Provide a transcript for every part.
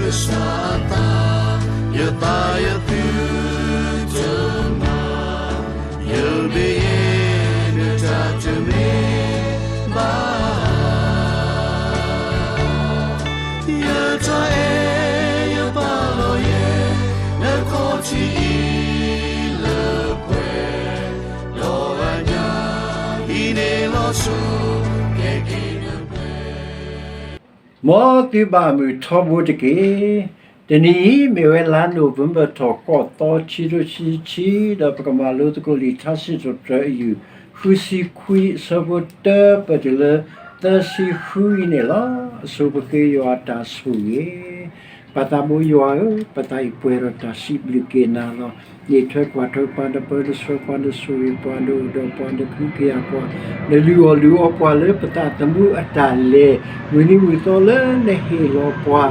ကစၢ်အသး, ယသးယသုတမၤ, ယမ့ၢ်ယဲနတၢ်တမ့ၢ် ဘၣ်, ယတၢ်အဲၣ်ယပာ်လီၤယဲ နခီၣ်ထံးအံၤလၢပှဲၤ, ဒီးအညၣ်အံၤန့ၣ်လီၤဆိ ကဲက့ၤနပှဲၤ. မ်သုဘၣ်မုာ်ထီဘိတက့ၢ်. တနံၤအံၤ မ့ၢ်ဝဲလါနိၣ်ဝ့ဘၢၣ်ထီၣ်ဃိးသီ ခံကထိခံဆံခံ, ဒီးပကမၤလိသကိးလံာ်ထါစံးထီၣ်ပတြၢၤအယုၢ် ဃုဆံခွံ အဆၢဖိတၢ ပတုၤလၢသၢဆံဃုအံၤန့ၣ်လီၤ. အဆိပဃ့ယွၤအတၢ်ဆိၣ်ဂ့ၤ. ပၢ်သးဘိယွၤဧၢ, ပသးအံၤပှဲၤဒီးတၢ်စံးဘျုးက့ၤနၤလီၤ. နအံးထွဲကွၢ်ထွဲပှၤ, နပၢနဆှၢပှၤ, နဆိၣ်ဂ့ၤပှၤ, နအိၣ်ဒီးပှၤ, နကဟုကယာ်ပှၤ, နလုၢ်အီၣ်လုၢ်အီပှၤလၢပသးသမူအတၢ်လဲၤ, မုၢ်နံၤမုၢ်သီလၢနဟ့ၣ်လီၤပှၤ,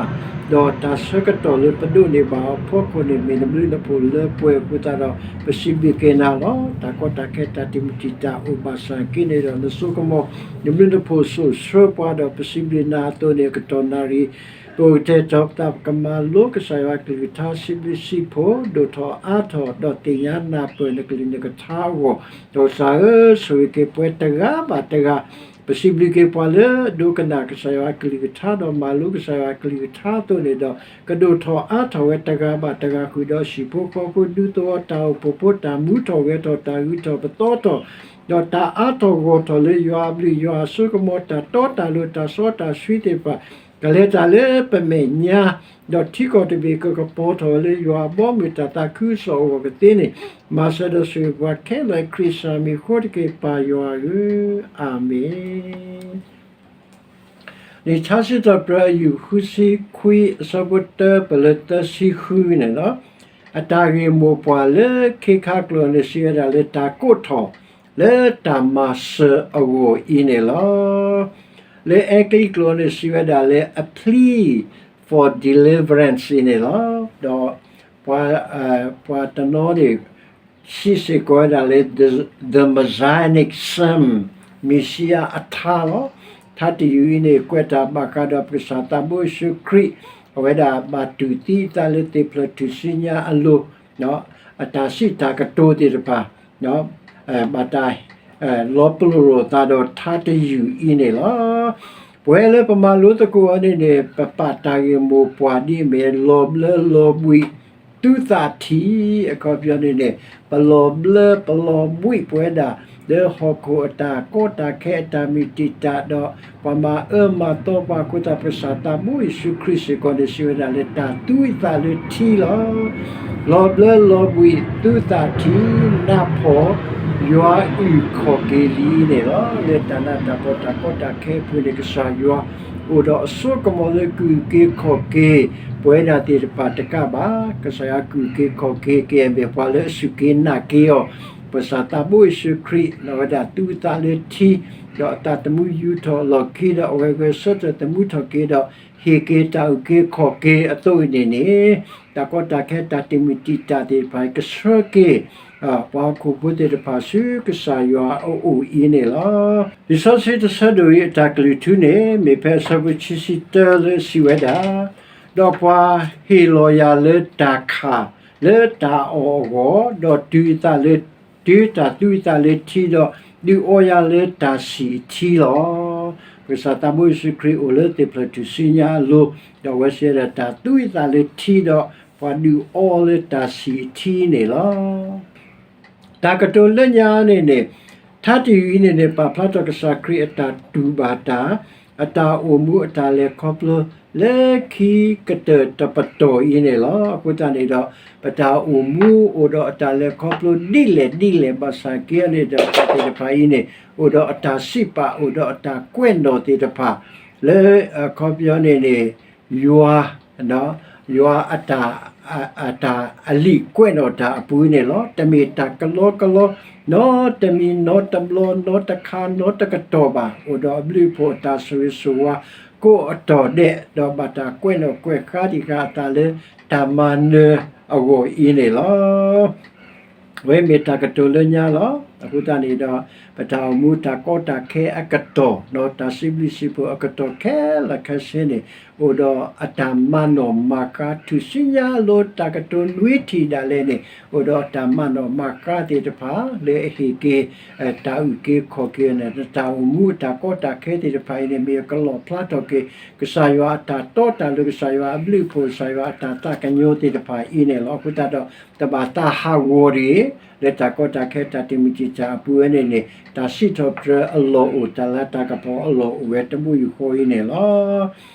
ဒီးတၢ်ဆၢကတီၢ်လၢပဒိးန့ၢ်ဘၣ်အီၤအဖီခိၣ်န့ၣ် မ့ၢ်နဘျုးနဖှိၣ်လၢပှဲၤအဃိသတးဒီး ပစံးဘျုးက့ၤနၤလီၤ. တၢ်ကီတၢ်ခဲတၢ်တံာ်မုၢ်တံာ်တာ်အိၣ်ဘၣ်ဆၣ်က့န့ၣ်ဒီး နစိကမီၤ နဘျုးနဖှိၣ်စိာ်ဆှၢပှၤဒီး ပစံးဘျုးနၤအသိးန့ၣ် အကတီၢ်နၣ်ရံၣ် ပအိၣ်ကတဲာ်ကတီၤပသး ပကမၤလိကစၢ်ယွၤအကလုၢ်ကထါ စံးဘျုးစံးဖှိၣ် ဒိၣ်ထီၣ်အါထီၣ် ဒီးသ့ၣ်ညါနၢ်ပၢၢ်နကလုၢ်နကထါအဂီၢ်, ဒီးကစၢ်ဧၢ, ဆိၣ်ဂ့ၤက့ၤပှၤတဂၤဘၣ်တဂၤ, ပစံးဘျုးက့ၤပှၤလၢဒိကနၣ်ကစၢ်ယွၤအကလုၢ်ကထါ ဒီးမၤလိကစၢ်ယွၤအကလုၢ်ကထါအသိးန့ၣ်ဒီး ကဒိၣ်ထီၣ်အါထီၣ်ဝဲတဂၤဘၣ်တဂၤဃုာ်ဒီး ဟံၣ်ဖိဃီဖိ ဒူသဝီ တၢ်အိၣ်ဖှိၣ်ဖိ တၢ်မူထီၣ်ဂဲၤထီၣ် တၢ်ဂုၤထီၣ်ပသီထီၣ် ဒီးတၢ်အါထီၣ်ဂီၢ်ထီၣ်လၢယွၤအဘျုးယွၤအစိကမီၤ တၢ်တီတၢ်လိၤ တၢ်စီတၢ်ဆှံသ့ၣ်တဖၣ် ကလဲၤတၢ်လၢပမဲာ်ညါ, ဒီးထံကီၢ်တဘ့ၣ်ကကပီၤထီၣ်ဝဲလၢယွၤအဘီအမုၢ်တၢ်သးခုကစီၣ်အဂီၢ်ကသ့န့ၣ်, မၤစၢၤဒီးဆိၣ်ဂ့ၤပှၤခဲလၢာ် ခရံာ်စၢ်မံၤအဃိတက့ၢ် ပၢ်ယွၤဧၢ, အၤမ့ၣ်. လံာ်ထါစံးထီၣ်ပတြၢၤအယုၢ်ဃုဆံခွံ အဆၢဖိတၢ ပလၢသၢဆံဃုန့ၣ်လီၤ. အတၢ်ဂ့ၢ်မိၢ်ပှၢ်လၢခ့ခါကျိာ်န့ၣ် စံးဝဲဒၣ်လၢ တၢ်ကိးထီၣ်လၢတၢ်မၤစၢၤအဂီၢ်အံၤန့ၣ်လီၤ. လၢအဲကလံးကျိာ်န့ၣ် စံးဝဲဒၣ်လၢ a plea for deliverance အံၤန့ၣ်လီၤ. ဒီးပှၤတနီၤန့ၣ် စံးစ့ၢ်ကီးဝဲဒၣ်လၢ the, the Messianic Psalm, မ့ၤၡံအၤအထါလီၤ. ထါတယုၢ်အံၤန့ၣ် ကွဲးတၢ်ဘၣ်ဃးဒီးပကစၢ်သးဘိယ့ၣ်ၡူးခရံာ်, အဝဲဒၣ်ဘၣ်တူၢ်သံအသးလၢသ့ၣ်ဖျၢၣ်ထူၣ်စုညါအလိၤ, အတၢ်စံးတၢ်ကတိၤသ့ၣ်တဖၣ် ဘၣ်တၢ် လီၤပလိာ်လိာ်သးဒီးထါတယုၢ်အံၤန့ၣ်လီၤ. ပဝဲလၢပမၤလိသကိးအီၤန့ၣ်န့ၣ် ပပာ်တၢ်ဂ့ၢ်မိၢ်ပှၢ်ဒ်အမ့ၢ် လီၤဘျၢလီၤဘှံး သုသးထံး, အခီပညီန့ၣ်န့ၣ် ပလီၤဘျၢပလီၤဘှံးပဝဲဒၣ် လၢဟီၣ်ခိၣ်အတၢ်ကီတၢ်ခဲအတၢ်မုၢ်တံာ်တာ်ဒီး ပှၤမၤအၢမၤသီပှၤအဃိသတး ပကစၢ်သးဘိယ့ၣ်ၡူးခရံာ်စ့ၢ်ကီးန့ၣ် စံးဝဲဒၣ်လၢတၢ်သူအသးလၢထံလီၤ. လီၤဘျၢလီၤဘှံးသုသးထံး, နးဖှီၣ်ယွၤအုၣ်ခီၣ်က့ၤလံန့ၣ်လီၤ. လၢတၢ်နးတၢ်ဖှီၣ်တၢ်ကီတၢ်ခဲအပူၤန့ၣ် ကစၢ်ယွၤအိၣ်ဒီးအစိကမီၤလၢကအုၣ်က့ၤခီၣ်က့ၤ ပဝဲဒၣ်သ့ၣ်တဖၣ်တကးဘၣ်, ကစၢ်ယွၤကအုၣ်က့ၤခီၣ်က့ၤက့ၤအမဲာ်ပှၤလၢအစူၢ်က့ၤနာ်က့ၤအီၤ, ပကစၢ်သးဘိယ့ၣ်ၡူးခရံာ် လီၤဝဲဒၣ်သူအသးလၢထံ, ဒီးအသးသမူယူာ်ထီၣ်လီၢ်ခံဒီး အဝဲဂဲၤဆၢထၢၣ်သမူထီၣ်က့ၤဒီး ဟ့ၣ်က့ၤတၢ်အုၣ်က့ၤခီၣ်က့ၤအသိးအံၤန့ၣ်န့ၣ်, တၢ်ကီတၢ်ခဲတၢ်တံာ်မုၢ်တံာ်တာ်သ့ၣ်တဖၣ် ကဆှၢက့ၤ ပှၤဟီၣ်ခိၣ်ဖိသ့ၣ်တဖၣ်ဆူကစၢ်ယွၤအအိၣ်အံၤန့ၣ်လီၤ. လံာ်စီဆှံတဆၢဒိၣ်အံၤအတၢ်ကလုၢ်ထူန့ၣ် မ့ၢ်ဖဲအဆၢဖိခံဆံတၢလၢစံးဝဲဒၣ်, ဒီးပှၤဟ့ၣ်လီၤယၤလၢတၢ်ခၣ်လၢတၢ်အီၣ်အဂီၢ်, ဒီးတုၤအသးလၢ တုၤတၢ်သူအသးလၢထံဒီး ဒုးအီယၤလၢတၢ်ဆံၣ်အထံလီၤ. ပကစၢ်သးဘိယ့ၣ်ၡူးခရံာ်အိၣ်လၢသ့ၣ်ဖျၢၣ်ထူၣ်စုညါအလိၤ, ဒီးအဝဲစံးဝဲဒၣ်တၢ်သူအသးလၢထံဒီး ပှၤဒုးအီလၢတၢ်ဆံၣ်အထံန့ၣ်လီၤ. တၢ်ကတိၤလၢညါန့ၣ်န့ၣ်, ထါတယုၢ်အံၤန့ၣ်န့ၣ် ပာ်ဖျါထီၣ်ကစၢ်ခရံာ်အတၢ်တူၢ်ဘၣ်တၢ်, အတၢ်အိၣ်မူအတၢ်လဲၤခီဖျိ လၢခံကတၢၢ်တပတီၢ်အံၤန့ၣ်လီၤ. အဃိသတးန့ၣ်ဒီး ပတၢ်အိၣ်မူအိၣ်ဒီးအတၢ်လဲၤခီဖျိဒ်လဲၣ်ဒ်လဲၣ်ဘၣ်ဆၣ်က့န့ၣ်ဒီး တၢ်သ့ၣ်တဖၣ်အံၤန့ၣ် အိၣ်ဒီးအတၢ်စံးပာ် အိၣ်ဒီးအတၢ်ကွဲးနီၣ်သ့ၣ်တဖၣ် လၢအခီပညီန့ၣ်န့ၣ် ယွၤ ယွၤအတၢ် အတၢ်အလံာ်ကွဲးနီၣ်တၢ်အပူၤန့ၣ်လီၤ. တမ့ၢ်တၢ်ကလီကလီ နီတမံၤ နီတဘျီ နီတခါ နီတကတီၢ်ဘၣ်. အိၣ်ဒီးအဘျုးအဖှိၣ်အတၢ်ဆိၣ်ဂ့ၤဆိၣ်ဝါ ကိးအတီၢ်ဒဲး ဒီးဘၣ်တၢ်ကွဲးနီၣ်ကွဲးဃါတံၢ်ဃာ်အသးလၢတၢ်မၤနၢၤအဂီၢ်အံၤန့ၣ်လီၤ. အဝဲမ့ၢ်တၢ်ကတိၤလၢညါလီၤ. အဃိသတးန့ၣ်ဒီး ပတၢ်အိၣ်မူတၢ်ကီတၢ်ခဲအကတီၢ် ဒီးတၢ်စံးဘျုးစံးဖှိၣ်အကတီၢ်ခဲလၢာ်ခဲဆ့န့ၣ် အိၣ်ဒီးအတၢ်မၤနီၣ်မၤဃါ ထူၣ်စုညါအလိၤတၢ်ကတိၤနွံထံၣ်ဒၣ်လဲာ်န့ၣ် အိၣ်ဒီးအတၢ်မၤနီၣ်မၤဃါသ့ၣ်တဖၣ် လၢအဟ့ၣ်က့ၤ တၢ်အုၣ်က့ၤခီၣ်က့ၤန့ၣ် တၢ်အိၣ်မူအတၢ်ကီတၢ်ခဲသ့ၣ်တဖၣ်အံၤန့ၣ် မ့ၢ်ကလီၣ်ဖျါထီၣ်က့ၤ ကစၢ်ယွၤအတၢ်တီတၢ်လိၤ ကစၢ်ယွၤအဘျုးအဖှိၣ် ကစၢ်ယွၤအတၢ်သးကညီၤသ့ၣ်တဖၣ်အံၤန့ၣ်လီၤ. အဃိသတးဒီး တဘၣ်သးဟးဂီၤတဂ့ၤ လၢတၢ်ကီတၢ်ခဲတၢ်တမုာ်တံာ်တာ်အပူၤဝဲန့ၣ်န့ၣ် တၢ်စံးထီၣ်ပတြၢၤအလီၢ်အိၣ် တၢ်လၤတၢ်ကပီၤအလီၢ်အိၣ်ဝဲတဘိယူၢ်ဃီအံၤန့ၣ်လီၤ.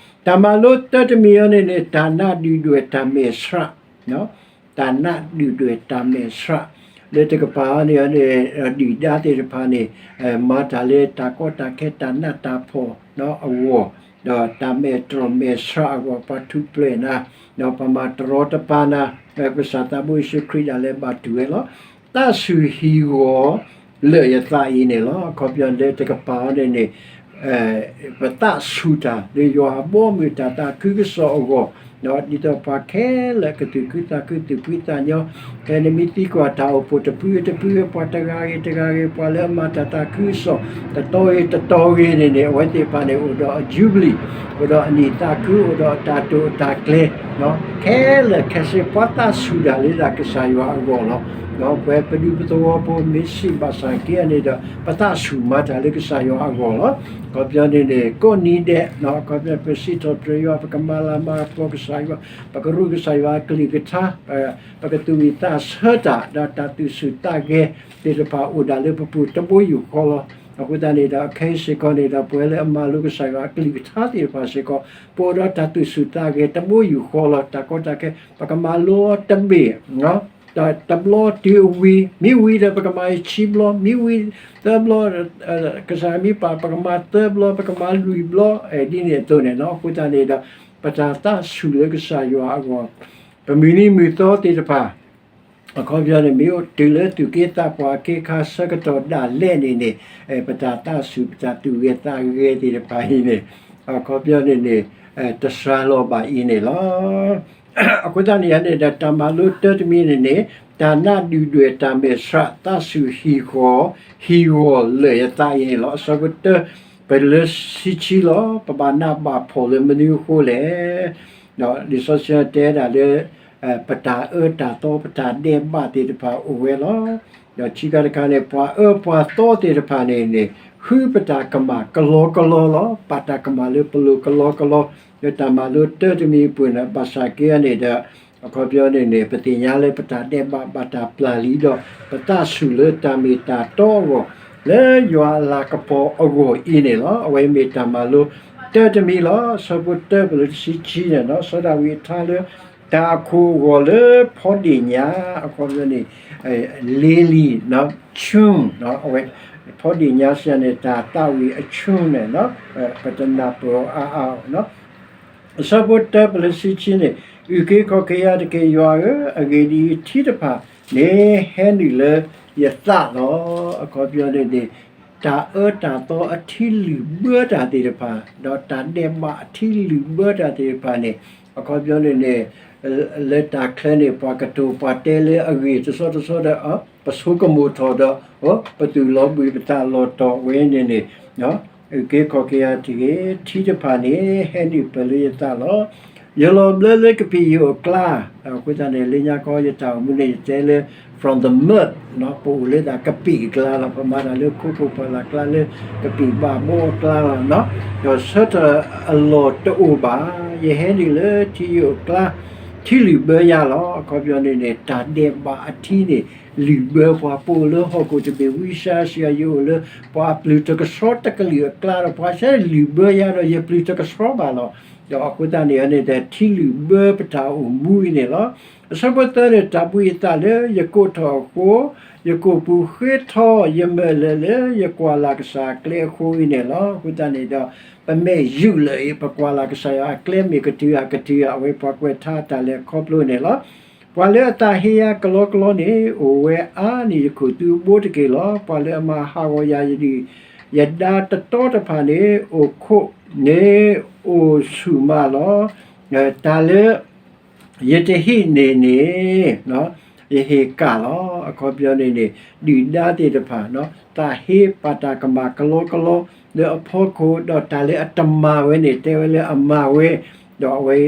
တၢ်မၤလိတၢတမံၤအံၤန့ၣ်န့ၣ် တၢ်နးဒုၣ်ဒွဲၣ်တၢ်မဲာ်ဆှး တၢ်နးဒုၣ်ဒွဲၣ်တၢ်မဲာ်ဆှး လၢတကပၤန့ၣ်န့ၣ် ဒုၣ်ဒါသ့ၣ်တဖၣ်န့ၣ် မၤတၢ်လၢတၢ်ကီတၢ်ခဲတၢ်နးတၢ်ဖှီၣ်အဂီၢ် ဒီးတၢ်မဲာ်တြီၢ်မဲာ်ဆှးအဂီၢ် ပှၤထူၣ်ဖျဲးနၤ ဒီးပှၤမၤတရီတပါနၤ ကစၢ်သးဘိယ့ၣ်ၡူးခရံာ်ဒၣ်လဲာ်ဘၣ်တူၢ်ဝဲလီၤ. သးဆူၣ်ဟံၣ်ဂီၤလၢာ်ယသးအံၤန့ၣ်လီၤ. အခီပညီလၢတကပၤန့ၣ်န့ၣ် ပသးဆူၣ်တၢ်လၢယွၤအဘီအမုၢ်တၢ်သးခုကစီၣ်အဂီၢ် ဒ်သိးပှၤခဲလၢာ်ကသူၣ်ခုသးခုသူၣ်ဖှံသးညီ ဖဲန့ၣ်မ့ၢ်သံကွၢ်တၢ်အိၣ်ဖှိၣ်တဖုတဖု ပှၤတဂၤဂ့ၤတဂၤဂ့ၤ ပှၤလၢအမၤတၢ်သးခုကစီၣ် တတီၤဂ့ၤတတီၤဂ့ၤန့ၣ်န့ၣ် အဝဲသ့ၣ်တဖၣ်န့ၣ် အိၣ်ဒီးအယူဘလံၤ အိၣ်ဒီးအနံၣ်သးခု အိၣ်ဒီးအတၢ်တိာ်အတၢ်ကျဲၤ ခဲလၢာ်ခဲဆ့ ပှၤသးဆူၣ်တၢ်လၢဒၣ်ကစၢ်ယွၤအဂီၢ်လီၤ. ပဝဲပဒူပသဝီဖိမ့ၢ်စံးဘၣ်ဆၣ်က့န့ၣ်ဒီး ပသးဆူၣ်မၤတၢ်လၢကစၢ်ယွၤအဂီၢ်လီၤ. အခီပညီန့ၣ်န့ၣ် ကိးနံၤဒဲး အခီပညီပစံးထီၣ်ပတြၢၤယွၤ ပကမၤလၤမၤကပီၤကစၢ်ယွၤ ပကရူၢ်ကစၢ်ယွၤအကလုၢ်ကထါ ပကသူၣ်ဝံၣ်သးဆၢတၢ် ဒီးတၢ်သူၣ်ဆူၣ်သးဂဲၤသ့ၣ်တဖၣ်အိၣ်ဒၣ်လၢပပူၤတဘိယူၢ်ဃီလီၤ. အဃိသတးန့ၣ်ဒီး ခဲအံၤစ့ၢ်ကီးန့ၣ်ဒီး ပဝဲလၢအမၤလိကစၢ်ယွၤအကလုၢ်ကထါသ့ၣ်တဖၣ်စ့ၢ်ကီး ပအိၣ်ဒီးတၢ်သူၣ်ဆူၣ်သးဂဲၤတဘိယူၢ်ဃီလီၤ. တၢ်ကီတၢ်ခဲ ပကမၤလိအီၤတဘ့ၣ် တဘျီတုၤအဝံၤ မ့ၢ်ဝံၤဒီးပကမၤအံၤခံဘျီ မ့ၢ်ဝံၤသၢဘျီ ကစၢ်မ့ၢ်ပာ် ပကမၤသၢဘျီ ပကမၤလွံၢ်ဘျီ ဒ်န့ၣ်အသိးန့ၣ်လီၤ. အဃိသတးန့ၣ်ဒီး ပတၢ်သးဆူၣ်လၢကစၢ်ယွၤအဂီၢ် ပမုၢ်နံၤမုၢ်သီသ့ၣ်တဖၣ် အခီပညီန့ၣ် မ့ၢ်အိၣ်တုၤလၢသူၣ်က့သးပှၢ်အခ့အခါဆၢကတီၢ်ဒၣ်လဲာ်န့ၣ်န့ၣ် ပတၢ်သးဆူၣ် ပတၢ်သူၣ်ဂဲၤသးဂဲၤသ့ၣ်တဖၣ်အံၤန့ၣ် အခီပညီန့ၣ်န့ၣ် တစှၤလီၤဘၣ်အံၤန့ၣ်လီၤ. အဃိသတးန့ၣ်န့ၣ်ဒီး တၢ်မၤလိတၢတမံၤန့ၣ်န့ၣ် တၢ်နးဒုၣ်ဒွဲၣ်တၢ်မဲာ်ဆှး သးဆူၣ်ဟံၣ်ဃီၤ ဟံၣ်ဂီၤလၢာ်ယသးအံၤန့ၣ်လီၤ. အဆၢဖိတၢ ပလၢဆံဆံလီၤ. ပဘၣ်နးဘၣ်ဖှီၣ်လၢမနုၤအဃိလဲၣ်. လံာ်စီဆှံတဲဒၣ်လၢ ပတၢ်အၢတၢ်သီ ပတၢ်ဒဲးဘးသ့ၣ်တဖၣ်အိၣ်ဝဲလီၤ. ဒီးခံခါတခါန့ၣ် ပှၤအၢပှၤသီသ့ၣ်တဖၣ်န့ၣ်န့ၣ် ဃုပတၢ်ကမၣ်ကလီကလီလီၤ. ပာ်တၢ်ကမၣ်လၢပလိၤကလီကလီ လၢတၢ်မၤလိတၢတမံၤအပူၤန့ၣ် ဘၣ်ဆၣ်က့န့ၣ်ဒီး အခီပညီန့ၣ်န့ၣ် ပသ့ၣ်ညါလၢပတၢ်ဒဲးဘးဘၣ်တၢ်ပျၢ်လံဒီး ပသးဆူၣ်လၢတၢ်မ့ၢ်တၢ်တီအဂီၢ် လၢယွၤအလၤကပီၤအဂီၢ်အံၤန့ၣ်လီၤ. အဝဲမ့ၢ်တၢ်မၤလိတၢတမံၤလီၤ. ဆၢဖိတၢပလၢတဆံခံန့ၣ်လီၤ. စီၤဒၤဝံးအထါလၢ တၢ်အခိၣ်အဂီၢ်လၢဖီဒ့ၣ်ညါ အခီပညီန့ၣ် lily ဆူ အဝဲ ဖီဒ့ၣ်ညါစံးန့ၣ် တၢ်သးဝံၣ်အဆူန့ၣ် ပတနၢ်ပၢၢ်အါအါ အဆၢဖိတၢပလၢဆံဆံန့ၣ် အုၣ်က့ၤခီၣ်က့ၤယၤတက့ၢ် ယွၤဧၢ, အဂ့ၢ်ဒ်အံၤ, ထံတဖၣ်န့ၣ်ဟဲနုာ်လၢယသးလီၤ. အခီပညီန့ၣ်န့ၣ် တၢ်အၢတၢ်သီအထံလုၢ်ဘၢတၢ်သ့ၣ်တဖၣ် ဒီးတၢ်ဒဲးဘးအထံလုၢ်ဘၢတၢ်သ့ၣ်တဖၣ်န့ၣ် အခီပညီန့ၣ်န့ၣ် လၢတၢ်ချၢန့ၣ် ပှၤကတိၤပှၤတဲလၢအဂ့ၢ်တဆီတဆီဒီး ပဆိကမိၣ်ထီၣ်ဒီး ပသူၣ်လီၤဘှံးပသးလီၤတီၤဝဲန့ၣ်န့ၣ် အုၣ်က့ၤခီၣ်က့ၤယၤတက့ၢ် ထံတဖၣ်န့ၣ် ဟဲနုာ်ပၢၢ်လၢယသးလီၤ. ယလီၤဘျၢလၢကပံာ်ယိာ်အကျါ, အဃိသတးန့ၣ် လၢညါခီယတၢ်အိၣ်မူန့ၣ် ယတဲလၢ from the mud ပအိၣ်လၢဒၣ်ကပံာ်အကျါလီၤ. ပမၤတၢ်လၢခိခိၣ်ပှၢ်လၢ်ကျါလၢကပံာ်ဘၣ်ဘီအကျါလီၤ. ဒီးဆၢထၢၣ်အလီၢ်တအိၣ်ဘၣ်, ယဟဲနုာ်လၢထံယိာ်အကျါ, ထံလုၢ်ဘၢယၤလီၤ. အခီပညီန့ၣ်န့ၣ် တၢ်ဒဲးဘးအထံန့ၣ် လုၢ်ဘၢပှၤ ပအိၣ်လၢဟီၣ်ခိၣ်တဘ့ၣ်ဝံစါစံး ယအိၣ်လၢပှၤအပျုၢ်တကဆှီတကလုာ်အကျါဒီး ပှၤဆဲလုၢ်ဘၢယၤဒီး ယပျုၢ်တကဆှီဘၣ်လီၤ. ဒီးအဃိသတးန့ၣ်န့ၣ် ထံလုၢ်ဘၢပတၢ်အိၣ်မူအံၤန့ၣ်လီၤ. အဆၢဖိသၢန့ၣ် တၢ်ဘှံးအသးလၢယကိးထီၣ်အဃိ, ယကိာ်ပူၤဃ့ထီ ယမၢၢ်လၢာ်လၢယကွၢ်လၢ်ကစၢ်အကျဲအဃိအံၤန့ၣ်လီၤ. အဃိသတးန့ၣ်ဒီး ပမဲာ်ယူးလၢာ်အံၤ ပကွၢ်လၢ်ကစၢ်ယွၤအကျဲမ့ၢ်ကတုၤဧါ ကတုၤဧါ အဝဲပှၤကွဲးထါတၢ်လဲၤခီဖျိန့ၣ်လီၤ. ပှၤလၢအသးဟ့ယၤကလီကလီန့ၣ် အိၣ်ဝဲအါန့ၢ်ယခိၣ်သူအဘိတက့ၢ်လီၤ. ပှၤလၢအမၤဟးဂီၤယၤယဒုၣ်ယဒါတတီတဖၣ်န့ၣ် အိၣ်ခိးန့ၣ် အိၣ်ဆူၣ်မးလီၤ. တၢ်လၢယတဟံးန့ၢ်န့ၣ် ယဟ့ၣ်ကၣ်လီၤ. အခီပညီန့ၣ်န့ၣ် ဒုၣ်ဒါသ့ၣ်တဖၣ် သးဟ့ပာ်တၢ်ကမၣ်ကလီကလီ လၢအဖီခိၣ် ဒီးတၢ်လၢအတမၤဝဲန့ၣ် တဲဝဲလၢအမၤဝဲ, ဒီးအဝဲ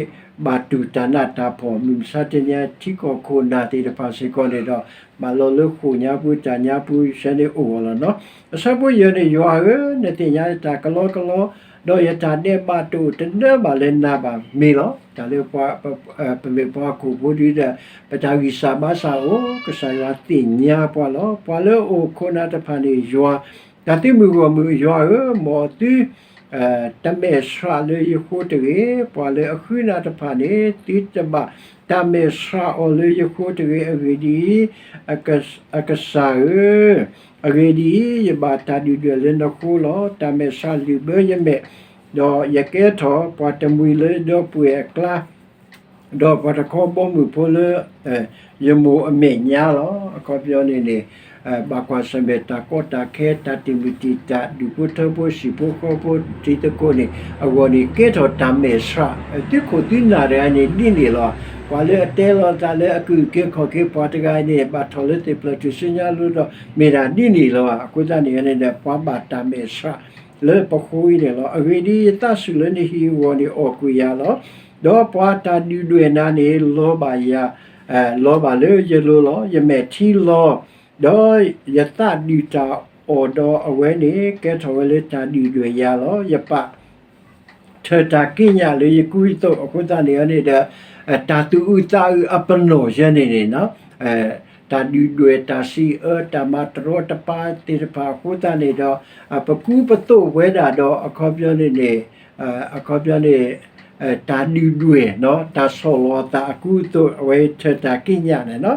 ဘၣ်တူၢ်တၢ်နးတၢ်ဖှီၣ် မုၢ်မဆါတနံၤ ထံကီၢ်ခိၣ်နၢ်သ့ၣ်တဖၣ်စ့ၢ်ကီးန့ၣ်ဒီး ဘၣ်လီၤလၢဃိာ်ညါပူၤ တၢ်ညါပူၤ ဆဲန့ၣ်အိၣ်အီၤလီၤနီၤ. အဆၢဖိယဲၢ်န့ၣ် ယွၤဧၢ, နသ့ၣ်ညါယတၢ်ကလီကလီ, ဒီးယတၢ်ဒဲးဘးတအိၣ်တနၢဘၣ်လၢနၤဘၣ်. မ့ၢ်လီၤ, တၢ်လၢပမ့ၢ်ပှၤဟီၣ်ခိၣ်ဖိဒုဒီး ပတၢ်ဂံၢ်စၢ်ဘါစၢ်အိၣ်, ကစၢ်ယွၤသ့ၣ်ညါပှၤလီၤ. ပှၤလၢအအိၣ်ခိၣ်နၢ်တဖၣ်န့ၣ် ယွၤ, တၢ်သုးမုၢ်ဂီၢ်မုၢ် ယွၤဧၢ, မ်သု တမဲာ်ဆှးလၢယဃိတဂ့ၤ. ပှၤလၢအဃုနၢ်တဖၣ်န့ၣ် သုတဘၣ်တၢ်မဲာ်ဆှးအီၤလၢယဃိတဂ့ၤ. အဂ့ၢ်ဒ်အံၤ, အကစၢ်ဧၢ, အဂ့ၢ်ဒ်အံၤ, ယဘၣ်တၢ်ဒုၣ်ဒွဲၣ်လၢနဃိလီၤ. တၢ်မဲာ်ဆှးလုၢ်ဘၢယမဲာ်, ဒီးယကဲထီၣ်ပှၤတမှံၤလၢဒီပုၢ်ဝဲၢ်အကျါ ဒီးပှၤတခီဘီမုၢ်ဖိလၢ ယမိၢ်အမဲာ်ညါလီၤ. အခီပညီန့ၣ်န့ၣ် ဘၣ်ကွၢ်ဆၢၣ်မဲာ်တၢ်ကီတၢ်ခဲ တၢ်တံာ်မုၢ်တံာ်တာ် ဒူၣ်ဖိထၢဖိ ဟံၣ်ဖိဃီဖိ ထံသကိးန့ၣ် အဂီၢ်န့ၣ် ကဲထီၣ်တၢ်မဲာ်ဆှး, သုးခိၣ်သုးနၢ်တဂၤန့ၣ် ဒ်န့ၣ်လီၤ. ပှၤလၢအတဲလီၤသးလၢအကုၢ်က့ၤခီၣ်က့ၤပှၤတဂၤန့ၣ် ဘၣ်ထီၣ်လၢသ့ၣ်ဖျၢၣ်ထူၣ်စုညါအလိၤဒီး မ့ၢ်ဒၣ်ဒ်န့ၣ်လီၤ. အဃိသတးန့ၣ်န့ၣ် ပှၤဘၣ်တၢ်မဲာ်ဆှး လၢပဃိအံၤန့ၣ်လီၤ. အဂ့ၢ်ဒ်အံၤ, ယသးဆူၣ်လၢနဟံၣ်အဂီၢ်န့ၣ် အီၣ်ကွံာ်ယၤလီၤ. ဒီးပှၤတၢ်ဒုၣ်ဒွဲၣ်နၤန့ၣ် လီၤဘၣ်ယၤ, လီၤဘၣ်လၢယလိၤလီၤ. ယမဲာ်ထံလီၤ, ဒီးယသးဒုၣ်တၢ်အီၣ်ဒီးအဝဲန့ၣ် ကဲထီၣ်ဝဲလၢတၢ်ဒုၣ်ဒွဲၣ်ယၤလီၤ. ယပာ် ထၢၣ်တၢ်ကံးညာ်လၢယကူယသိးအဃိသတးန့ၣ်န့ၣ်ဒီး တၢ်သူၣ်အုးသးအုးအပနီၣ်ယဲန့ၣ်န့ၣ် တၢ်ဒုၣ်ဒွဲၣ်တၢ်စံးအၢ တၢ်မၤတရီတပါသ့ၣ်တဖၣ်အဃိသတးန့ၣ်ဒီး ပကူပသိးဝဲဒၣ်ဒီး အခီပညီန့ၣ်န့ၣ် အခီပညီန့ၣ် တၢ်ဒုၣ်ဒွဲၣ် တၢ်ဆီၣ်လီၤအသးအကူအသိး အဝဲထၢၣ်တၢ်ကံးညာ်န့ၣ်လီၤ.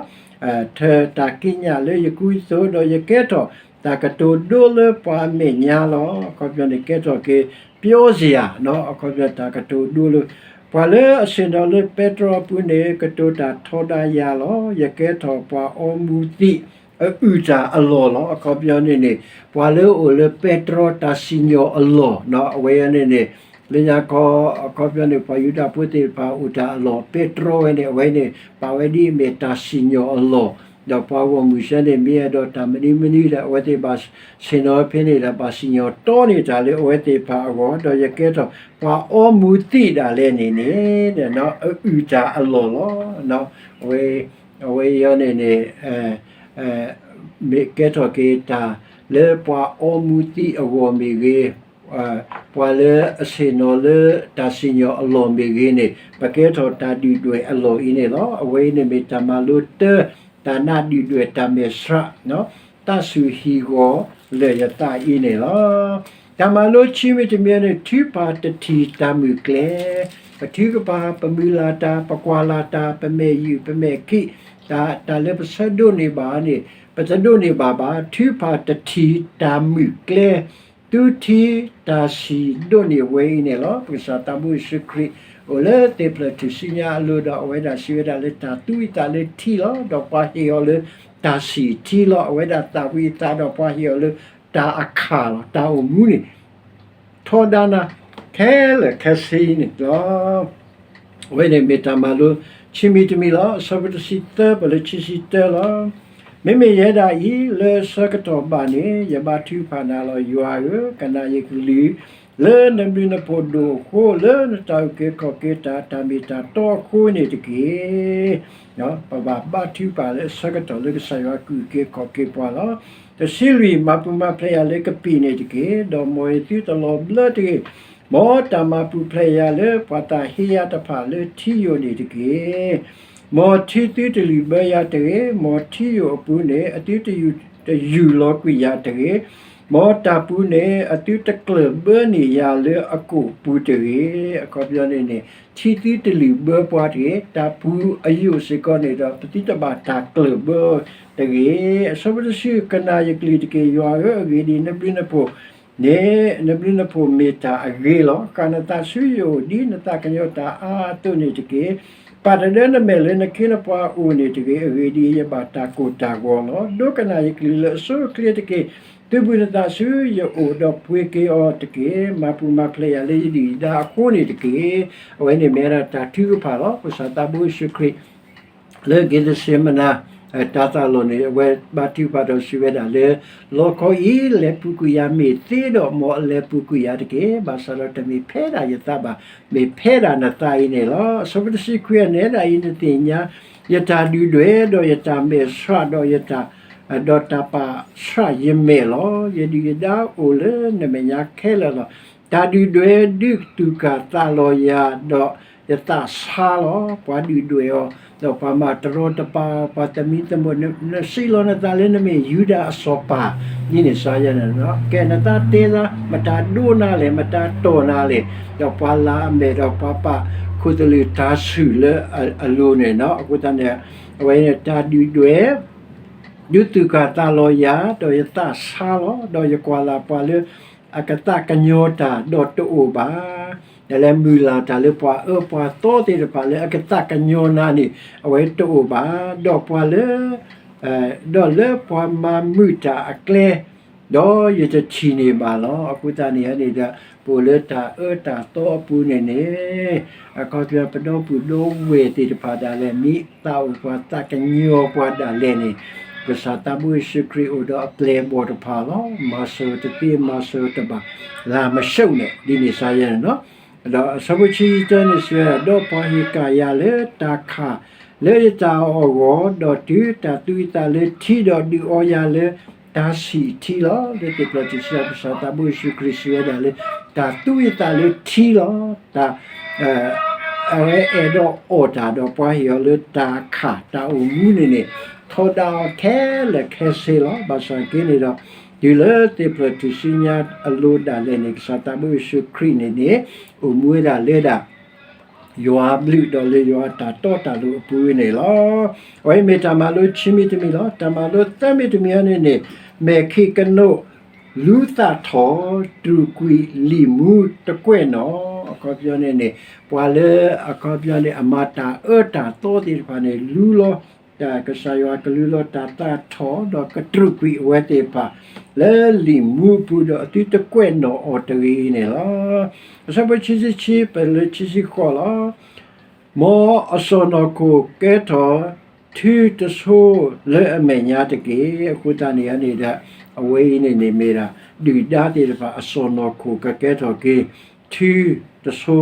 ထၢၣ်တၢ်ကံးညာ်လၢယကူယသိးဒီး ယကဲထီၣ်တၢ်ကတိၤဒိလၢပှၤအမဲာ်ညါလီၤ. အခီပညီန့ၣ် ကဲထီၣ်က့ၤ ပျီစယၤ အခီပညီတၢ်ကတိၤဒိလၢ ပှၤလၢအဆ့ၣ်နီၤလၢပဲတြီအပူၤန့ၣ် ကတိၤတၢ်ထီဒါယၤလီၤ. ယကဲထီၣ်ပှၤအီမူၤသံး အအုၣ်တၢ်အလီၢ်လီၤ. အခီပညီန့ၣ်န့ၣ် ပှၤလၢအအိၣ်လၢပဲတြီတၢ်စံၣ်ညီၣ်အလီၢ် အဝဲန့ၣ်န့ၣ် လၢညါခီ အခီပညီန့ၣ် ပှၤယူဒၤဖိသ့ၣ်တဖၣ်အိၣ်တၢ်အလီၢ် ပဲတြီဝဲန့ၣ် အဝဲန့ၣ် ပာ်ဝဲဒ်အမ့ၢ်တၢ်စံၣ်ညီၣ်အလီၢ် ဒီးပှၤဂီၢ်မုၢ်စ့ၢ်န့ၣ် မ့ၢ်အဲၣ်ဒိးတၢ်မနုၤမနုၤဒီး အဝဲသ့ၣ်ဘၣ်ဆ့ၣ်နီၤဖဲန့ၣ်ဒီး ဘၣ်စံၣ်ညီၣ်တီန့ၢ်တၢ်လၢအဝဲသ့ၣ်တဖၣ်အဂီၢ် ဒီးယကဲထီၣ်ပှၤအီမူၤသံးဒၣ်လဲာ်န့ၣ်န့ၣ် အအုၣ်တၢ်အလီၢ်လီၤ. အဝဲအံၤန့ၣ်န့ၣ် မ့ၢ်ကဲထီၣ်က့ၤတၢ်လၢပှၤအီမူၤသံးအဂီၢ်မ့ၢ်ဂ့ၤ, ပှၤလၢအဆ့ၣ်နီၤလၢတၢ်စံၣ်ညီၣ်အလီၢ်မ့ၢ်ဂ့ၤန့ၣ် ပကဲထီၣ်တၢ်ဒုၣ်ဒွဲၣ်အလီၢ်အံၤန့ၣ်လီၤ. အဝဲအံၤန့ၣ်မ့ၢ်တၢ်မၤလိတၢ် တၢ်နးဒုၣ်ဒွဲၣ်တၢ်မဲာ်ဆှး သးဆူၣ်ဟံၣ်ဂီၤလၢာ်ယသးအံၤန့ၣ်လီၤ. တၢ်မၤလိခံမံၤတမံၤန့ၣ် ထုးဖးတထံၣ်တၢ်မုၢ်ကျဲ, ပထုကဖၣ် ပမုၢ်လၢ်တၢ် ပကွၢ်လၢ်တၢ် ပမဲာ်ယုၢ် ပမဲာ်ခံး, တၢ်လၢပဆၢဒိးန့ၢ်ဘၣ်န့ၣ် ပတဒိးန့ၢ်ဘၣ်ဘၣ်, ထုးဖးတထံၣ်တၢ်မုၢ်ကျဲ သုထံတၢ်ဆံၣ်ဒိးန့ၢ်ဝဲအံၤန့ၣ်လီၤ. ပကစၢ်သးဘိယ့ၣ်ၡူးခရံာ် အိၣ်လၢသ့ၣ်ဖျၢၣ်ထူၣ်စုညါအလိၤဒီး အဝဲဒၣ်စံးဝဲဒၣ်လၢတၢ်သူအသးလၢထံလီၤ. ဒီးပှၤဟ့ၣ်အီၤလၢတၢ်ဆံၣ်ထံလီၤ. အဝဲဒၣ်သၣ်ဝံၤအသးဒီးပှၤဟ့ၣ်အီၤလၢတၢ်အခၣ်လီၤ. တၢ်အိၣ်မူန့ၣ် ထီဒါနၤ ခဲလၢာ်ခဲဆ့န့ၣ်လီၤ. အဝဲန့ၣ်မ့ၢ်တၢ်မၤလိခံမံၤတမံၤလီၤ. အဆၢဖိတဆံသၢ ပလၢခံဆံတၢလီၤ. မ့မ့ၢ်ယဲဒၣ်အံၤ လၢဆၢကတီၢ်ဘၣ်န့ၣ် ယဘါထုကဖၣ်နၤလီၤ. ယွၤဧၢ, ကနၣ်ယကလုၢ် လၢနဘျုးနဖှိၣ်ဒိၣ်အဃိ, လၢနတၢ်အုၣ်က့ၤခီၣ်က့ၤတၢ် တၢ်မ့ၢ်တၢ်တီအဃိန့ၣ်တက့ၢ်. ပဘၣ်ဘါထုကဖၣ်လၢအဆၢကတီၢ်လၢကစၢ်ယွၤကအုၣ်က့ၤခီၣ်က့ၤပှၤလီၤ. တဆံလွံၢ်, မၤပူၤမၤဖျဲးယၤလၢကပံာ်န့ၣ်တက့ၢ်. ဒီးမ်ယသုတလီၤဘျၢတဂ့ၤ. မ်တၢ်မၤပူၤဖျဲးယၤလၢပှၤသးဟ့ယၤတဖၣ်လၢထံယိာ်န့ၣ်တက့ၢ်. မ်ထံသုတလုၢ်ဘၢယၤတဂ့ၤ. မ်ထံယိာ်အပူၤန့ၣ် အသုတယူၢ်လီၤကွံာ်ယၤတဂ့ၤ. မ်တၢ်ပူၤန့ၣ် အသုတကျၢၢ်ဘၢန့ၢ်ယၤလၢအကိာ်ပူၤတဂ့ၤ. အခီပညီန့ၣ်န့ၣ် ထံသုတလုၢ်ဘၢပှၤတဂ့ၤ. တၢ်ပူၤအယိာ်စ့ၢ်ကီးန့ၣ်ဒီး ပသုတဘၣ်တၢ်ကျၢၢ်ဘၢတဂ့ၤ. အဆၢဖိတဆံ, ကနၣ်ယကလုၢ်တက့ၢ်. ယွၤဧၢ, အဂ့ၢ်ဒ်အံၤ, နဘျုးနဖှိၣ် န့ၣ် နဘျုးနဖှိၣ်မ့ၢ်တၢ်အဂ့ၤလီၤ. ကၤနသးဆူယအိၣ်ဒ်နသးကညီၤတၢ်အါအသိးန့ၣ်တက့ၢ်. ပာ်တဒၢနမဲာ်လၢနခ့နပှၤအအိၣ်န့ၣ်တဂ့ၤ. အဂ့ၢ်ဒ်အံၤ, ယဘၣ်တၢ်ကိၢ်တၢ်ဂီၤလီၤ. ဒိကနၣ်ယကလုၢ်လၢအဆိအချ့တက့ၢ်. သုးဘူးနသးဆူယအိၣ်ဒီးပှ့ၤက့ၤအီၤတက့ၢ်. မၤပူၤမၤဖျဲးယၤလၢယဒုၣ်ယဒါအဃိန့ၣ်တက့ၢ်. အဝဲန့ၣ်မ့ၢ်ဝဲဒၣ်တၢ်ထုကဖၣ်လီၤ. ပကစၢ်သးဘိယ့ၣ်ၡူးခရံာ် လၢက့ၤသ့းစ့မနၤ တၢ်သးလီၢ်န့ၣ် အဝဲဘါထုကဖၣ်ဒီးစံးဝဲဒၣ်လၢ လီခီအံၤ လဲၤပူၤကွံာ်ယၤမ့ၢ်သ့ဒီး မ်အလဲၤပူၤကွံာ်ယၤတက့ၢ်. ဘၣ်ဆၣ်ဒီးတမ့ၢ်ဖဲဒၣ်ယသးဘၣ်, မ့ၢ်ဖဲဒၣ်နသးအံၤန့ၣ်လီၤ. အဆၢဖိတဆံခွံ အနဲဒၣ်အံၤ နသ့ၣ်ညါ ယတၢ်ဒုၣ်ဒွဲၣ် ဒီးယတၢ်မဲာ်ဆှး ဒီးယတၢ် ဒီးတၢ်ပာ်ဆှးယမဲာ်လီၤ. ယဒုၣ်ယဒါအိၣ်လၢနမဲာ်ညါခဲလၢာ်လီၤ. တၢ်ဒုၣ်ဒွဲၣ်ဒုးသူၣ်ကၢ်သးလီၤယၤ ဒီးယသးဆါလီၤ. ပှၤဒုၣ်ဒွဲၣ်အီၤ ဒီးပှၤမၤတရီတပါအီၤ, ပှၤသမံသမိး, နစံးလီၤနသးလၢနမ့ၢ်ယူဒၤအစီၤပၤ ဒ်န့ၣ်စ့ၢ်ကီးန့ၣ်လီၤ. ကဲနသးတဲသး မတၤဒိနၤလဲၣ်, မတၤတီၢ်နၤလဲၣ်, ဒီးပှၤလၤအမဲာ် ဒီးပှၤပာ်ခိၣ်သလုးတၤဆူၣ်လၢအလိၤန့ၣ်လီၤ. အဃိသတးန့ၣ် အဝဲန့ၣ်တၢ်ဒုၣ်ဒွဲၣ် ဒုးသူၣ်ကၢ်သးလီၤယၤ ဒီးယသးဆါလီၤ. ဒီးယကွၢ်လၢ်ပှၤလၢအကသးကညီၤတၢ်ဒီးတအိၣ်ဘၣ်. ဒီးလဲၤမုၢ်လၢ်တၢ်လၢပှၤအၢပှၤသီသ့ၣ်တဖၣ်လၢအကသးကညီၤနၤန့ၣ် အဝဲတအိၣ်ဘၣ်. ဒီးပှၤလၢ ဒီးလၢပှၤမၤမုာ်တၢ်အကျဲ ဒီးယတထံၣ်န့ၢ်ဘၣ်လီၤ. အဃိသတးန့ၣ်န့ၣ်ဒီး ပအိၣ်လၢတၢ်အၢတၢ်သီအပူၤန့ၣ်န့ၣ် အခီပညီပဒီပုၢ်ဒီဝဲၢ်သ့ၣ်တဖၣ်ဒၣ်လဲာ် မ့ၢ်သးအိၣ်ပှၤသးကညီၤပှၤဒၣ်လဲာ်န့ၣ် ကစၢ်သးဘိယ့ၣ်ၡူးခရံာ်အိၣ်ဒီးအပျဲၢ်အဘီၣ်တဖၣ်လီၤ. မၤစၢၤတသ့ မၤစၢၤတဘၣ် လၢမရှုံးန့ၣ် ဒ်န့ၣ်စ့ၢ်ကီးန့ၣ်လီၤ. ဒီးအဆၢဖိဆံတၢန့ၣ်စံးဝဲဒၣ် ဒီးပှၤဟ့ၣ်ကၣ်ယၤလၢတၢ်ခၣ်လၢယတၢ်အီၣ်အဂီၢ်, ဒီးတုၤတၢ်သူယသးလၢထံ, ဒီးဒုးအီယၤလၢတၢ်ဆံၣ်ထံလီၤ. လၢသ့ၣ်ဖျၢၣ်ထူၣ်စုညါ ကစၢ်သးဘိယ့ၣ်ၡူးခရံာ်စံးဝဲဒၣ်လၢ တၢ်သူယသးလၢထံလီၤ. တၢ် အဝဲအဲၣ်ဒိးအီၣ်တၢ်ဒီးပှၤဟ့ၣ်အီၤလၢတၢ်ခၣ်တၢ်အိၣ်မူန့ၣ်န့ၣ် ထီဒါအီၤခဲလၢာ်ခဲဆ့လီၤ. ဘၣ်ဆၣ်က့န့ၣ်ဒီး တုၤလၢသ့ၣ်ဖျၢၣ်ထူၣ်စုညါအလိၤဒၣ်လဲာ်န့ၣ် ကစၢ်သးဘိယ့ၣ်ၡူးခရံာ်န့ၣ်န့ၣ် အိၣ်မူဝဲဒၣ်လၢဒၣ် ယွၤအဘျုးဒီးလၢယွၤအတၢ်တီတၢ်လိၤအပူၤန့ၣ်လီၤ. အဝဲမ့ၢ်တၢ်မၤလိခံမံၤတမံၤလီၤ. တၢ်မၤလိသၢမံၤတမံၤအံၤန့ၣ်န့ၣ် မဲာ်ခံကနိး လူၤသးထီၣ် တြူာ်ကွံာ်လံာ်မူတကွဲၢ်နီၣ် အခီပညီန့ၣ်န့ၣ် ပှၤလၢအခီပညီန့ၣ် အမၤတၢ်အၢတၢ်သီသ့ၣ်တဖၣ်န့ၣ် လူလီၤ တၢ်ကစၢ်ယွၤကလူလီၤတၢ်သးထီၣ် ဒီးကတြူာ်ကွံာ်အဝဲသ့ၣ်တဖၣ် လၢလံာ်မူအပူၤဒီးအသုတကွဲၢ်နီၣ်အီၤတဂ့ၤန့ၣ်လီၤ. အဆၢဖိခံဆံခံ ပလၢခံဆံဃိးလီၤ. မ်အစီၢ်နီၢ်ခိၣ်ကဲထီၣ် ထုတဆိလၢအမဲာ်ညါတက့ၢ်. အဃိသတးန့ၣ်န့ၣ်ဒီး အဝဲအံၤန့ၣ်န့ၣ်မ့ၢ်ဒၣ် ဒုၣ်ဒါသ့ၣ်တဖၣ်အစီၢ်နီၢ်ခိၣ်ကကဲထီၣ်က့ၤ ထုတဆိ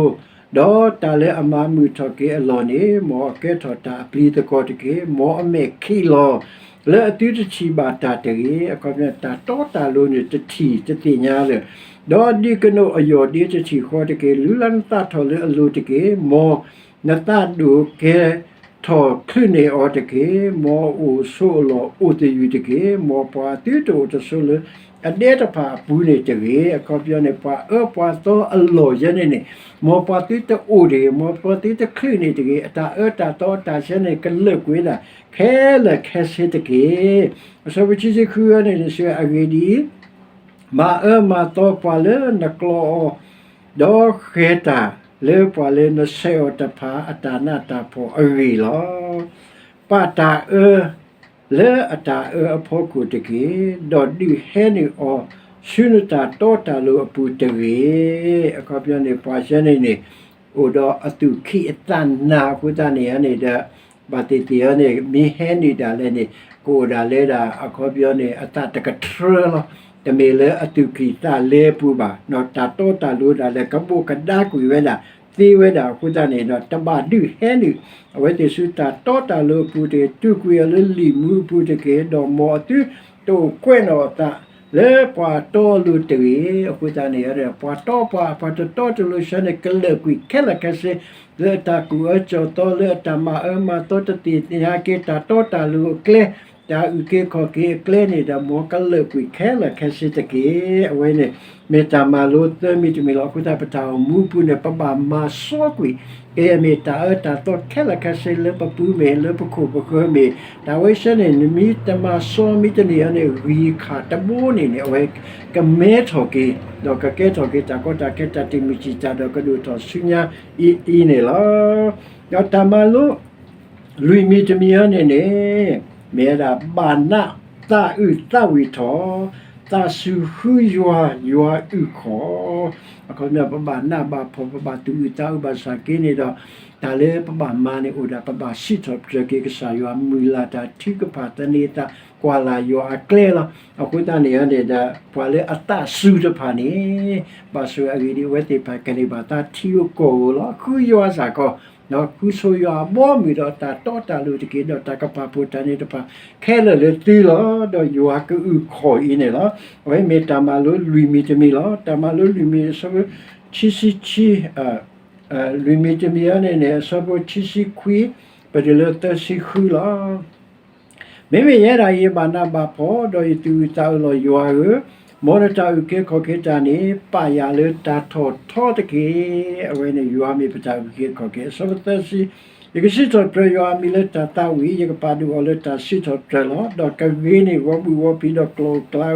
ဒီးတၢ်လၢအမၤမုာ်ထီၣ်က့ၤအလီၢ်န့ၣ် မ်အကဲထီၣ်တၢ်အပျံၤသကိးတက့ၢ်. မ်အမဲာ်ခံးလီၤ လၢအသုတထံၣ်ဘၣ်တၢ်တဂ့ၤ. အခီပညီ တၢ်တီတၢ်လိၤန့ၣ်တထံၣ်တသ့ၣ်ညါလၢၤ ဒီးဒုးကနိးအယီၢ်ဒ့တထံၣ်ဃီတက့ၢ်. လူၤလၢနသးထီၣ်လၢအလိၤတက့ၢ်. မ်နသးဒိၣ်ကဲထီၣ်ချုးန့ၢ်အီၤတက့ၢ်. မ်အအိၣ်ဆိးအလီၢ်အိၣ်သယုၢ်တက့ၢ်. မ်ပှၤသုတအိၣ်တဆိးလၢအဒဲတဖၣ်အပူၤန့ၣ်တဂ့ၤ. အခီပညီန့ၣ် ပှၤအၢပှၤသီအလီၢ်ယဲန့ၣ်န့ၣ် မ်ပှၤသုတအိၣ်တဂ့ၤ. မ်ပှၤသုတချုးန့ၢ်တဂ့ၤ. အတၢ်အၢတၢ်သီအတၢ်ဆဲန့ၣ် ကလၢာ်ကွံာ်ဝဲဒၣ်ခဲလၢာ်ခဲဆ့တက့ၢ်. အဆၢဖိခံဆံဃုန့ၣ် စံးဝဲအဂ့ၢ်ဒ်အံၤ, မၤအၢမၤသီပှၤလၢနကျီအီၤ, ဒီးဃဲၤတၢ်လၢပှၤလၢနဆဲးအီၤတဖၣ်အတၢ်နးတၢ်ဖှီၣ်အဂ့ၢ်လီၤ. ပာ်တၢ်အၢလၢအတၢ်အၢအဖီခိၣ်တက့ၢ်, ဒီးဒုးဟဲနုာ်အီၤဆူနတၢ်တီတၢ်လိၤအပူၤတဂ့ၤ. အခီပညီန့ၣ် ပှၤယဲန့ၣ်န့ၣ် အိၣ်ဒီးအသူၣ်ခံးအသးနၤအဃိသတးန့ၣ်န့ၣ်ဒီး ဘၣ်သ့ၣ်သ့ၣ်အီၤန့ၣ် မ့ၢ်ဟဲနုာ်ဒၣ်လဲာ်န့ၣ် ကအိၣ်ဒၣ်လဲာ်ဒၣ် အခီပညီန့ၣ် အသးတကထြၢလီၤ. တမ့ၢ်လၢအသူၣ်ကံၢ်သးလဲအပူၤဘၣ်, တၢ်တီတၢ်လိၤဒၣ်လဲာ် ကဘိးကဒါကွံာ်ဝဲဒၣ် သ့ဝဲဒၣ်အဃိသတးန့ၣ်ဒီး တဘၣ်ဒုးဟဲနုာ် အဝဲသ့ၣ်ဆူတၢ်တီတၢ်လိၤအပူၤတဂ့ၤ, တူာ်ကွံာ်အီၤလၢလံာ်မူအပူၤတက့ၢ်, ဒီးမ်အသုတအိၣ်ကွဲးနီၣ်အသး လၢပှၤတီအလိၤတဂ့ၤ. အဃိသတးန့ၣ် ပှၤတီပှၤ ပှၤတတီတလိၤဆၢန့ၣ် ကလၢာ်ကွံာ်ခဲလၢာ်ခဲဆ့ လၢအတၢ်ကူၣ်အၢစီၤသီ လၢအတၢ်မၤအၢမၤသီ တသ့ၣ်ညါက့ၤတၢ်တီတၢ်လိၤအကျဲ တၢ်အုၣ်က့ၤခီၣ်က့ၤအကျဲန့ၣ်ဒီး မ်ကလၢာ်ကွံာ်ခဲလၢာ်ခဲဆ့တက့ၢ်. အဝဲန့ၣ် မ့ၢ်တၢ်မၤလိသၢမံၤတမံၤလီၤ. အဃိသတး ပတၢ်အိၣ်မူအပူၤန့ၣ် ပဘၣ်မၤစီကွံာ် ကဲမ့ၢ်တၢ်အၢတၢ်သီခဲလၢာ်ခဲဆ့လၢပပူၤမ့ၢ် လၢပခိၣ်ပဃၢၤမ့ၢ် တၢ်ဝဲဆၢန့ၣ် နမ့ၢ်တမၤစီမ့ၢ်တန့ၢ်အီၤန့ၣ် ဂံၢ်ခၣ်တဘိန့ၣ်န့ၣ် အဝဲကမဲထီၣ်က့ၤ ဒီးကကဲထီၣ်က့ၤတၢ်ကီတၢ်ခဲ တၢ်တံာ်မုၢ်တံာ်တာ်ဒီးကဒိၣ်ထီၣ်ဆူညါအံၤအံၤန့ၣ်လီၤ. ဒီးတၢ်မၤလိ လွံၢ်မံၤတမံၤအံၤန့ၣ်န့ၣ် မ့ၢ်ဝဲဒၣ် ဘၣ်နးသးအုးသးဝံၣ်ထီၣ်, သ သးစူၤဃုယွၤ, ယွၤအုၣ်ခီၣ်, အခီပညီ ပဘၣ်နးဘၣ်ဖှီၣ် ပဘၣ်သူၣ်အုးသးအုးဘၣ်ဆၣ်က့န့ၣ်ဒီး တၢ်လၢပဘၣ်မၤန့ၣ်အိၣ်ဒၣ် ပဘၣ်စံးထီၣ်ပတြၢၤက့ၤကစၢ်ယွၤ မုၢ်လၢ်တၢ်ထုကဖၣ် သန့ၤအသး ကွၢ်လၢ်ယွၤအကျဲလီၤ. အဃိသတးန့ၣ်န့ၣ်ဒီး ပှၤလၢအသးစူၤတဖၣ်န့ၣ် ဘၣ်ဆိၣ်ဂ့ၤအဂ့ၢ်ဒ်အံၤ အဝဲသ့ၣ်တဖၣ်ကန့ၢ်ဘၣ်သးထံဧိၤကီၢ်ဧိၤလီၤ. ဃုယွၤစ့ၢ်ကီး, ဒီးဃုဆိယွၤအဘီအမုၢ်ဒီးတၢ်တီတၢ်လိၤတက့ၢ်, ဒီးတၢ်ကပာ်ဖှိၣ်တၢ်န့ၣ်တဖၣ်ခဲလၢာ်လၢသုလီၤ. ဒီးယွၤကအုၣ်ခီၣ်အံၤန့ၣ်လီၤ. အဝဲမ့ၢ်တၢ်မၤလိလွံၢ်မံၤတမံၤလီၤ. တၢ်မၤလိလွံၢ်မံၤအဆၢဖိခံဆံခံ, လွံၢ်မံၤတမံၤအံၤန့ၣ်န့ၣ် အဆၢဖိခံဆံခွံ ပတုၤလၢသၢဆံဃုလီၤ. မ့မ့ၢ်ယဲဒၣ်အံၤ ယဘၣ်နးဘၣ်ဖှီၣ် ဒီးယသူၣ်အုးသးအုးလီၤ. ယွၤဧၢ, မ်နတၢ်အုၣ်က့ၤခီၣ်က့ၤတၢ်န့ၣ် ပာ်ယၤလၢတၢ်ထီၣ်ထီတက့ၢ်. အဝဲန့ၣ်ယွၤမ့ၢ်ပတၢ်အုၣ်က့ၤခီၣ်က့ၤ. အဆၢဖိသၢဆံ, ယကစံးထီၣ်ပတြၢၤယွၤအမံၤလၢတၢ်သးဝံၣ်, ယကပာ်ဒိၣ်အီၤလၢတၢ်စံးထီၣ်ပတြၢၤလီၤ. ဒီးကဂ့ၤန့ၢ်ဂီၤဘှံးဂီၤဖံးဒီး ကျီၢ်ဧိၤ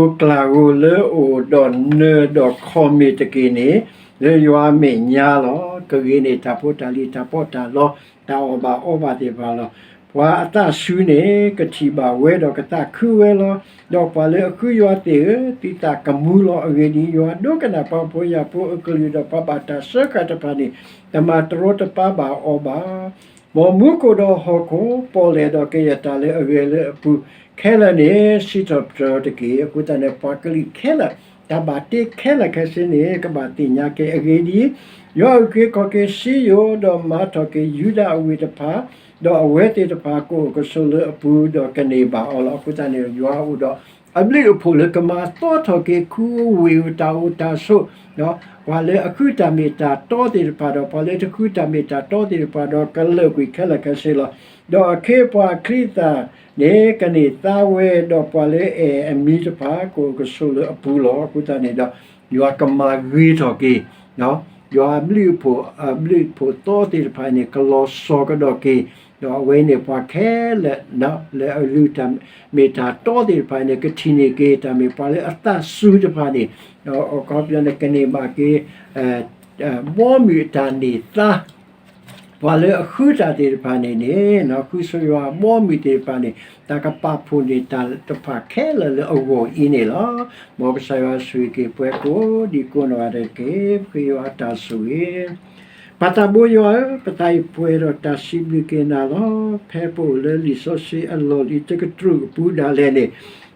ကျၢ်ဧိၤလၢအအိၣ်ဒီးနၢၤဒီးခီၣ်မ့ၢ်တက့ၢ်န့ၣ် လၢယွၤအမဲာ်ညါလီၤ. ကဂ့ၤန့ၢ်တၢ်ဖိတၢ်လံၤ တၢ်ပီးတၢ်လီ တၢ်အီၣ်ဘၣ်အီဘၣ်သ့ၣ်တဖၣ်လီၤ. ပှၤအသးစူၤန့ၣ် ကထံၣ်ဘၣ်ဝဲဒီးကသးခုဝဲလီၤ. ဒီးပှၤလၢအဃုယွၤသ့ၣ်ဧၢ, သုသးကမူလီၤ. အဂ့ၢ်ဒ်အံၤ, ယွၤဒိကနၣ်ပှၤဖှီၣ်ယာ်ဖိအကလုၢ်ဒီး ပှၤဘၣ်တၢ်စၢဃာ်တဖၣ်န့ၣ် တမၤတရီတပါဘၣ်အီၤဘၣ်. မ်မူခိၣ်ဒီးဟီၣ်ခိၣ်, ပီၣ်လဲၣ်ဒီးကယဲၢ်တၢ်လၢအဂဲၤလၢအပူၤခဲလၢာ်န့ၣ် စံးထီၣ်ပတြၢၤတက့ၢ်. အဃိသတးန့ၣ် ပှၤကလုာ်ခဲလၢာ် တၢ်ဘၣ်တ့ခဲလၢာ်ခဲဆ့န့ၣ် ကဘၣ်သ့ၣ်ညါက့ၤ. အဂ့ၢ်ဒ်အံၤ, ယွၤအုၣ်က့ၤခီၣ်က့ၤစံယိၣ်, ဒီးမၤထီၣ်က့ၤယူဒၤအဝ့ၢ်တဖၣ်, ဒီးအဝဲသ့ၣ်တဖၣ်ကအိၣ်ကဆိးလၢအပူၤ, ဒီးကန့ၢ်ဘၣ်အီၤလီၤ. အဃိသတးန့ၣ် ယွၤအိၣ်ဒီးအဘျုးအဖှိၣ်လၢကမၤသီထီၣ်က့ၤ ခူအဝ့ၢ်ဧိၤ တၢ်အိၣ်တၢ်ဆိး, ပှၤလၢအဃုတၢ်မ့ၢ်တၢ်တီသ့ၣ်တဖၣ်ဒီး ပှၤလၢတဃုတၢ်မ့ၢ်တၢ်တီသ့ၣ်တဖၣ်ဒီး ကလၢာ်ကွံာ်ခဲလၢာ်ခဲဆ့လီၤ. ဒီးအခ့အပှၤအချံအသၣ်န့ၣ် ကန့ၢ်သါဝဲ, ဒီးပှၤလၢအအဲၣ်အမံၤတဖၣ် ကအိၣ်ကဆိးလၢအပူၤလီၤ. အဃိသတးန့ၣ်ဒီး ယွၤကမၤဂ့ၤထီၣ်က့ၤ ယွၤအဘျုးအဖှိၣ်, အဘျုးအဖှိၣ်သီသ့ၣ်တဖၣ်န့ၣ် ကလီၤစီၤကဒီးက့ၤ, ဒီးအဝဲန့ၣ်ပှၤခဲလၢာ် လၢအလုၢ်တၢ်မ့ၢ်တၢ်တီသ့ၣ်တဖၣ်န့ၣ် ကထံၣ်န့ၢ်က့ၤ တၢ်မ့ၢ်ပှၤလၢအသးစူၤတဖၣ်န့ၣ်, ဒီးအခီပညီန့ၣ် ကန့ၢ်ဘၣ်က့ၤ ဘီမုၢ်အတၢ်န့ၢ်သါ ပှၤလၢအဃုတၢ်သ့ၣ်တဖၣ်န့ၣ်န့ၣ်, ဃုဆိယွၤအဘီအမုၢ်သ့ၣ်တဖၣ်န့ၣ် တၢ်ကပာ်ဖှိၣ်န့ၢ်တၢ်တဖၣ်ခဲလၢာ်လၢအဂီၢ်အံၤန့ၣ်လီၤ. မ်ကစၢ်ယွၤဆိၣ်ဂ့ၤက့ၤပှၤကိးဒံကိးနီၢ်ဂၤဒဲးတက့ၢ်. ပဃ့ယွၤအတၢ်ဆိၣ်ဂ့ၤ ပၢ်သးဘိယွၤဧၢ, ပသးအံၤပှဲၤဒီးတၢ်စံးဘျုးက့ၤနၤလီၤ. ဖဲပအိၣ်လၢလံာ်စီဆှံအလီၢ်လံၤတကတြူၢ်အပူၤဒၣ်လဲာ်န့ၣ်,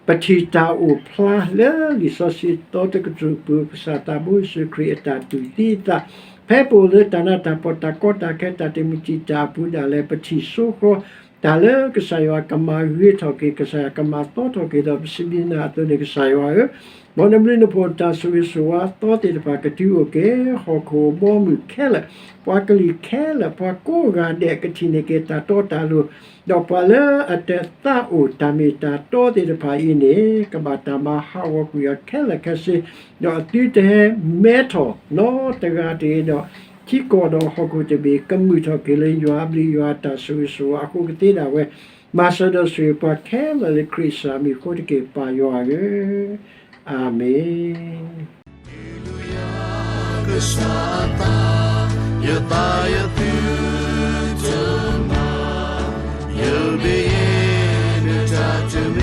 ပထံၣ်တၢ်အိၣ်ဖျါလၢလံာ်စီဆှံသီတကတြူၢ်အပူၤ, ကစၢ်သးဘိယ့ၣ်ၡူးခရံာ်အတၢ်တူၢ်သံအသး, ဖဲပအိၣ်လၢတၢ်နးတၢ်ဖှီၣ်တၢ်ကီတၢ်ခဲတၢ်တမုာ်တံာ်တာ်အပူၤဒၣ်လဲာ်, ပထံၣ်ဆိဃီ တၢ်လၢကစၢ်ယွၤကမၤဂ့ၤထီၣ်က့ၤ, ကစၢ်ယွၤကမၤသီထီၣ်က့ၤဒီးပစံးဘျုးနၤအသိးန့ၣ် ကစၢ်ယွၤဧၢ, မ်နဘျုးနဖှိၣ်တၢ်ဆိၣ်ဂ့ၤဆိၣ်ဝါသီသ့ၣ်တဖၣ်ကတုၤအိၣ်က့ၤ ဟီၣ်ခိၣ်အဘီအမုၢ်ခဲလၢာ်, ပှၤကလုာ်ခဲလၢာ်, ပှၤကိးဂၤဒဲးကထံၣ်န့ၢ်က့ၤတၢ်တီတၢ်လိၤ, ဒီးပှၤလၢအတသးအိၣ်တၢ်မ့ၢ်တၢ်တီသ့ၣ်တဖၣ်အံၤန့ၣ် ကဘၣ်တၢ်မၤဟးဂီၤကွံာ်အီၤခဲလၢာ်ခဲဆ့, ဒီးအသုတဟဲမဲထီၣ်နီတဂၤတဂ့ၤဒီး ထံကီၢ်ဒီးဟီၣ်ခိၣ်တဘ့ၣ် ကမုာ်ထီၣ်က့ၤလၢယွၤအဘျုးယွၤအတၢ်ဆိၣ်ဂ့ၤဆိၣ်ဝါအဃိကသ့ဒၣ်ဝဲ, မၤစၢၤဒီးဆိၣ်ဂ့ၤပှၤခဲလၢာ်လၢခရံာ်ကစၢ်မံၤအဃိတက့ၢ် ပၢ်ယွၤဧၢ, အၤမ့ၣ်. ကစၢ်သး, ယသးယသုတမၤ, ယမ့ၢ်နတၢ်တမံ